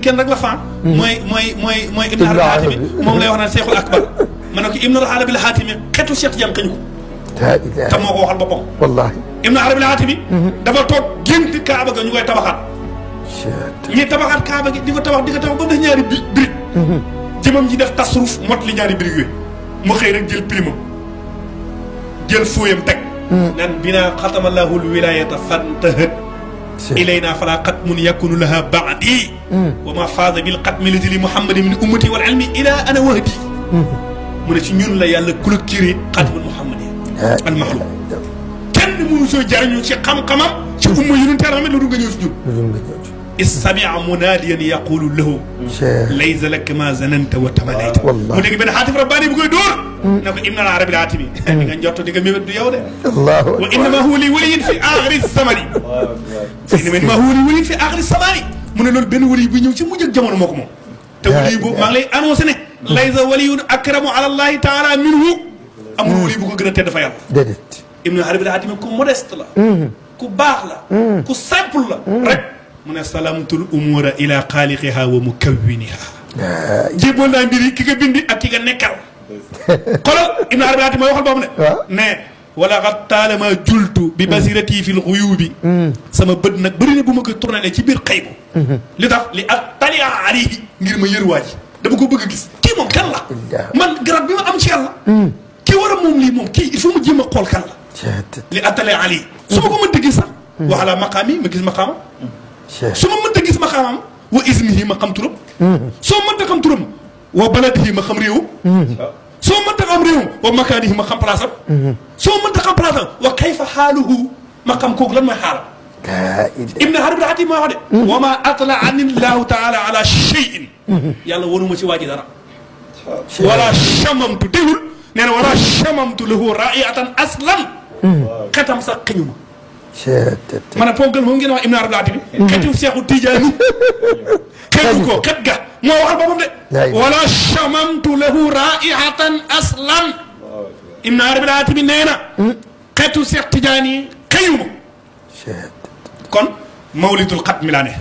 kenn rek la fan mooy Ibn Arabi al-Hatimi moom lay wax naan Cheikhul Akbar ma ne ko Ibn Arabi al-Hatimi xeetu Cheikh Tidiane xëñ ko te moo ko waxal boppam wallahi Ibn Arabi al-Hatimi dafa toog gént Kaaba ga ñu koy tabaxaat ñi tabaxaat Kaaba gi di ko tabax ba mu def ñaari brique jëmam ji def tasruf mot li ñaari brique yooyu mu xëy rek jël primam jël fooyam teg nan bina xatamallahu l-wilayata fantahat ilayna fala xatmun yakunu laha baadi wa ma faaza bil xatmi lati li muhammadin min ummati wal ilmi ila ana wahdi mu ne ci ñun la yàlla clôturé xatmul muhammadi al maxluq kenn mënu soo jariñu ci xam-xamam ci umma yu ñu teral lu du nga ñëw ci ñun is samia munadiyan yaqulu lahu laysa lak ma zananta wa tamanayta mu dégg benn xaatif rabbaani bu koy dóor na ko Ibn Arabi al-Hatimi di nga njott di nga mébét du yow de wa innama huwa li waliyin fi axiri samani innama huwa li waliyin fi axiri samani mu ne loolu benn wali bu ñëw ci mujj ak jamono moo ko moom te wali boobu maa ngi lay annoncé ne laysa waliyun akramu ala allahi taala minhu amul wali bu ko gën a tedd fa yàlla déedéet Ibn Arabi al-Hatimi ku modeste la ku baax la ku simple la rek mu ne salamtul umura ila xaaliqiha wa mukawwiniha jéboon naa mbir yi ki nga bindi ak ki nga nekkal xoolal Ibn Arabi al-Hatimi mooy waxal boobu ne wala xat taalama jultu bi basirati fil xuyubi sama bët nag bëri na bu ma ko tourné ci biir xëy bu li tax li ak talia alayhi ngir ma yër waa ji dama ko bëgg a gis kii moom kan la man garab bi ma am ci yàlla kii war a moom lii moom kii il faut ma jéem a xool kan la li attale alayhi su ma ko mënta gis sax waxala maqaam yi ma gis maqaamam su ma mënta gis maqaamam wa ismihi ma xam turam soo mënta xam turam wa baladihi ma xam réewam soo mënta xam réewam wa makaanihi ma xam place am soo mënta xam place am wa kayfa xaaluhu ma xam kooku lan mooy xaalam Ibn Arabi al-Hatimi moo wax de wa ma atla ani llahu taala ala cheyin yàlla wanuma ci waa ji dara wala chamamtu dégul nee na wala chamamtu lahu raiyatan aslan xetam sax xëñu ma ma ne ponkal moom ngeen wax Ibn Arabi al-Hatimi xetu Seexu Tijaani xetu ko xet ga moo waxal boppam de wala chamamtu lahu raihatan aslan Ibn Arabi al-Hatimi nee na xetu Seex Tijaani xëyu ma kon mawlidul xatmi laa ne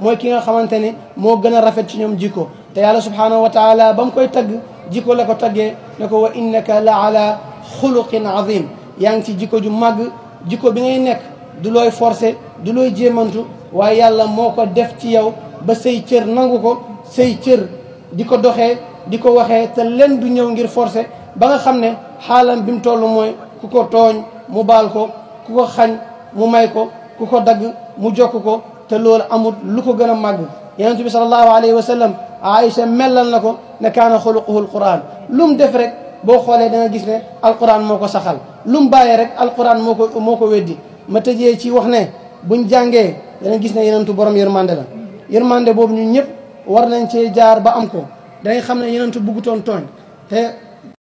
mooy ki nga xamante ne moo gën a rafet ci ñoom jikko te yàlla subhanahu wa taala ba mu koy tagg jikko la ko taggee ne ko wa innaka la ala xuluqin azim yaa ngi ci jikko ju màgg jikko bi ngay nekk du looy forcé du looy jéemantu waaye yàlla moo ko def ci yow ba say cër nangu ko say cër di ko doxee di ko waxee te len du ñëw ngir forcé ba nga xam ne xaalam bi mu toll mooy ku ko tooñ mu baal ko ku ko xañ mu may ko ku ko dagg mu jokk ko te loolu amul lu ko gën a màgg yonent bi sallallahu alayhi wa sallam Aïcha mellal na ko ne kaana xuluquhu alquran lu mu def rek boo xoolee da nga gis ne alquran moo ko saxal lu mu bàyyee rek alquran moo ko weddi ma tëjee ci wax ne buñ jàngee dana gis ne yonentu borom yërmande la yërmande boobu ñun ñëpp war nañ cee jaar ba am ko dangay xam ne yonentu buggutoon tooñ te